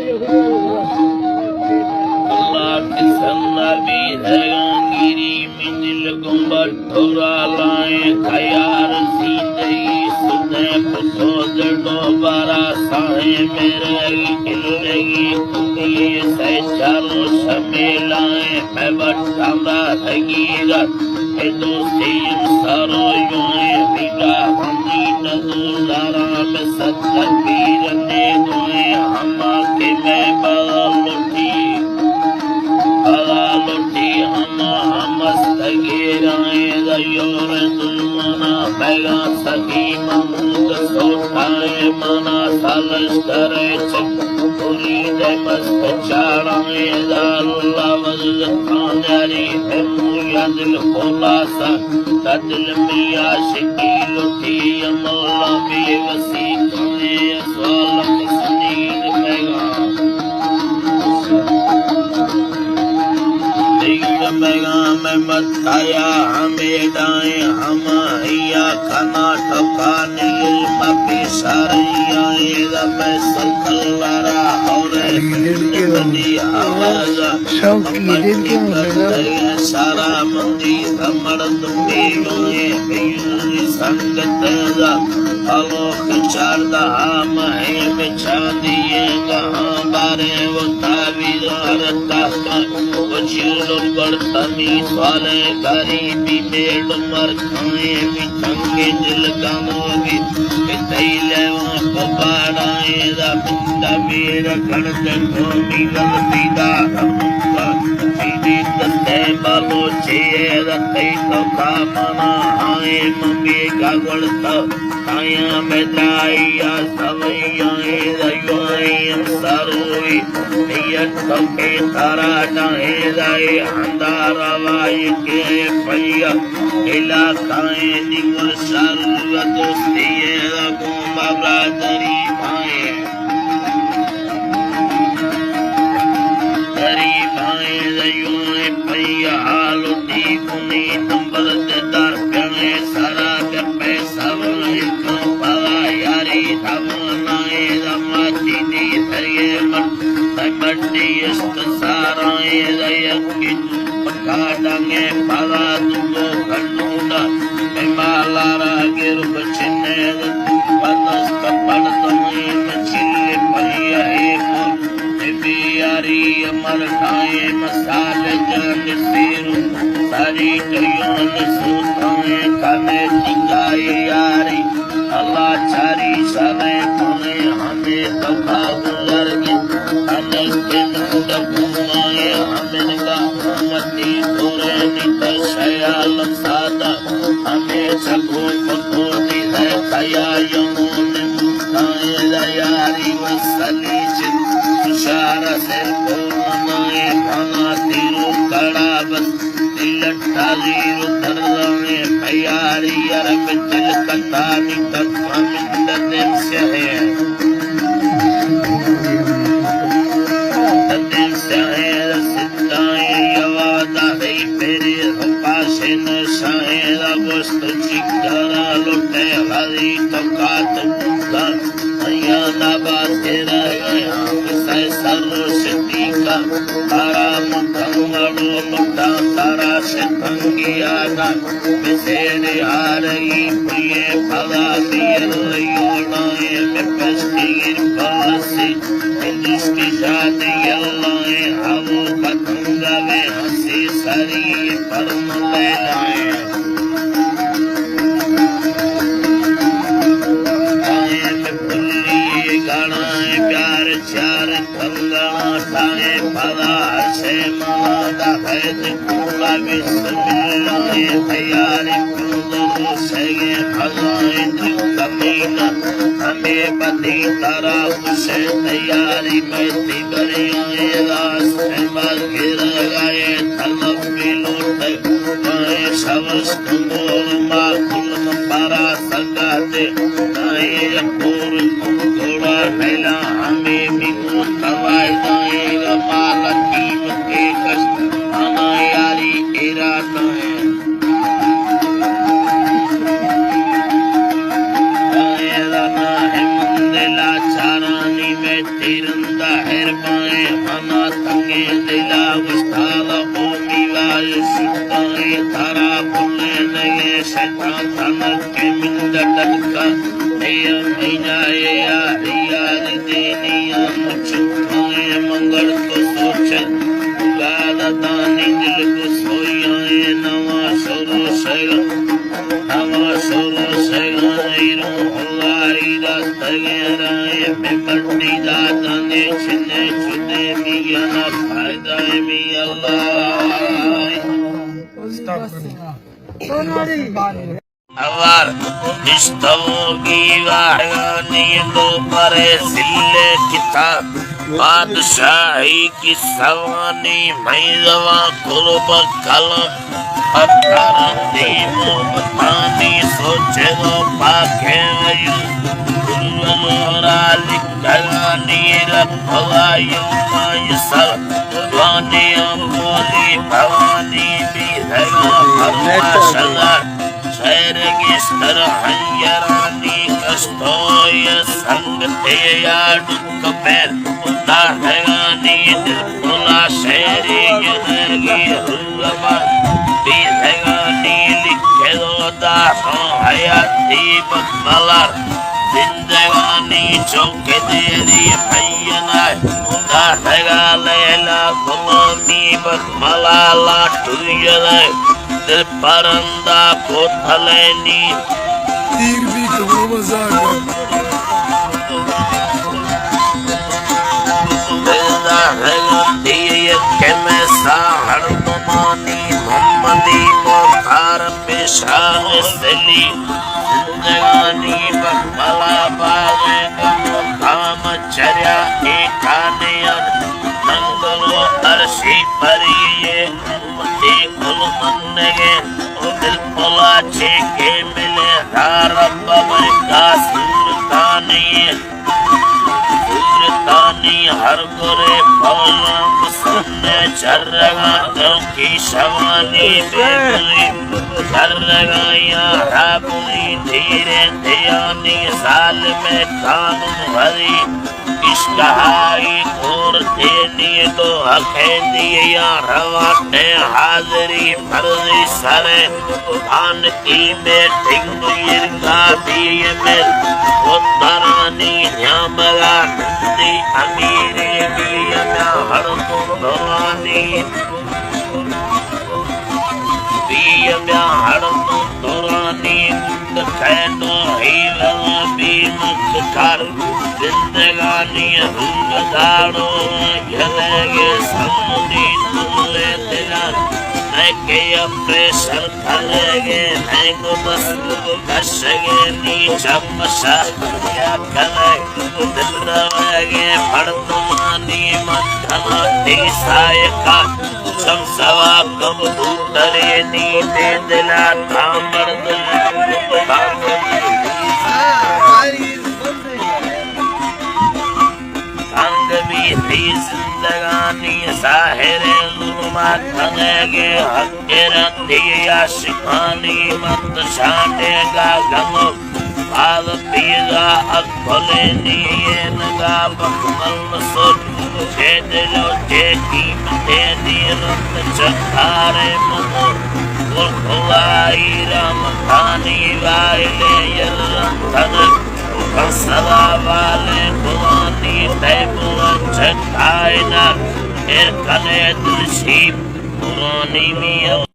اللہ کے سنگ بی رگانگیری میں دل گنبد ٹھورا لائیں خیال زندگی سدے پتو دل دوبارہ سائیں میرے زندگی کلی سے چاروں سمیلائیں میں بٹاں دا حقیقت اے دوستی سارو یوئیں بیگا ہمی نزو دارا میں ست پیر نے دوئیں ہما کہ میں بغل لٹی بغل لٹی ہما ہمست گیرائیں دا یور ظلمانا بیگا سخی محمود سوٹائیں منا سالش کرے چک پوری دے مست چاڑائیں دا اللہ وزل خانداری ہمو یا دل خلاصہ تا دل میں عاشقی لٹی یا مولا بے وسی کنے سوال سنید پیغام دیر پیغام مت آیا ہمیں دائیں ہمایا کنا ٹھکان علم پیشاریا اے رب سکلارا اور بنی آواز شوقی دل کے ملنا سارا مندی کمر تمہیں گوئے بیوری سنگت دا الوک چاردہ مہے بچاندی گہاں بارے و تعویذ ہر تحت و چیل و برتنی سوالے غریبی میڑ مر کھائیں بھی تنگے دل گمو بھی کہ تئی لیوان پبارائیں دا بندہ میرا گھڑ دے قومی غلطی دا ہمکا میری دستے بالو چیئے دا تئی تو کامنا آئیں ممی کا گھڑتا آیاں مدائی یا سویاں ریوائیں سروی نیت تو کے ترا نہ رائے اندارا وائی کے پیا علاقائیں نیور شر دوستی رگوں برادری بھائیں غریبائیں ریوائیں پیا حال دی کنی نمبر دے در پینے سرا گپے سوائیں کم پلا یاری روانائیں رماتی دی تریے من تکڑی اشت سارائیں ریکی پکاڈنگے پلا دو کنوڈا مالا را گر بچنے پدست پڑتمیں مچلی پیا ایک بیاری امر کائیں مسال جان سیر ساری ٹیون سوتائیں کنے ٹنگائی یاری اللہ چاری شرے کنے ہمیں تبا بزرگ ہمیں کے نور گھومائیں ہمیں کا امتی پورے نت شیال سادہ ہمیں چکو پتو دی ہے خیا یمون کائیں یاری مسلی چن شار سر کو مائیں بھنا تیرو کڑا بس لٹا زیر ترزانے پیاری عرب دل کتانی تک ہمیں دل سے ہے دل سے ہے ستائیں یوادا ہے پیرے پاشن شاعر گوشت چکارا لوٹے غری تو کات بوتا میاں نبا تیرا گیا سر روشتی کا آرام کنگڑو لوٹا تارا شتنگی آنا بسیر آرگی پریے پلا دیر ریوڑائے پشتیر پاسی دشتی شادی اللہ ہمو پتنگا میں ہنسی سری پرم لیلائیں پائیں پلی گڑائیں پیار چار کنگا ٹائیں پدا سے ماں دا ہے کولا بسم اللہ تیاری کنگو سگے پدائیں کمینہ ہمیں پتی ترا خوش تیاری میں تیبریاں راست میں گر گئے طلب بھی لوٹ میں شوست مور ما کل پرا سگاتے نائیں پور گھوڑا میلا ہمیں بھی موت وائے دائیں مال قیمت کے کشت ہمیں یاری ارادہ ہے۔ دائیں رنا ہے مندلا چارانی میں تیر ظاہر بائیں ہما تنگیں دلا، گوشتال او میوہ شتائیں ترا بلے نگے، شیطان تنک کے من ڈڈکا، اے مینا اے یاری یاری دینی ہم چکائیں، مگر تو سوچ گادتانی دل کو سویائیں، نوا سرو سیل، نوا سرو سیل، ایرو ہلاری دست گیرائیں، بے پٹی دادنے چھنے چھنے میانا فائدہ می اللہ۔ استغفر اللہ۔ اوار نشتوگی واہگانی دو پرے سلے کتا، بادشاہی کی سوانی مئی زوان قرب کلم، اترندی محبتانی سوچے دو پاکے ویو، گلورا لکھگانی رکھگا یوم یسر، وانی امولی بھوانی بیرگا فرما شدر۔ شعر گیشتر ہنجرانی کشتوی سنگتے یا ڈک پیر داہگانی دل پلا شعری گدگی روبا بیہگانی لکھے دو داہو حیاتی بکملر زندگانی چوک دیری حینا داہگا لیلا گلانی بکملا لاٹو یدے دل پرندہ کوتھلینی۔ تیر بھی تو مزاق۔ دل داہگا دیئے کہ میں ساہڑ بمانی محمدی مختار پیشان سلی۔ زندگانی بکملا باغ گم کام چریا ایکانیان ننگلو عرشی پریے۔ تی کل منگے دل پلا چے کے ملے را رب بر کا سورتانی، سورتانی ہر گرے پولاں سنے چرگا تو کی شوانی بے چرگا یا رابنی تیرے دیانی ظالم قانون وری۔ عشقہائی کور تینی دو حقیں دیاں رواں ٹیں حاضری فرضی سریں۔ آن کی میٹنگ ایرگا بی ایم ایل اترانی نیامگا نندی امیری بی ایم ایل ہڑ کو دورانی۔ بی ایم ایل ہڑ کو دورانی۔ کینو ہیرا بی مکار زندگانی روگ داڑو گلگے سمودی تلے دلا۔ نئے کہ آپریشن کرگے نئے کو بس کشگے نی چپ شاہ یا کرے دل روگے مردمانی مکھنا تی سائقہ۔ شمسوا کبوترے نی دے دلا تا مردم تنگ بی تی زندگانی ظاہر ظلمات کنگے حق رندی عاشقانی مت شانے گا گمو۔ باز پیرا اکلینی اینگا بکمل سوچ، چے دل و چے قیمتے نی رند چکارے مدو۔ گل خدائی رحمتانی وائلے یر رند تنک، فیصلہ والے گلانی تے بلند چہ کائنات، ایر کنے دل شیپ گلانی میاں۔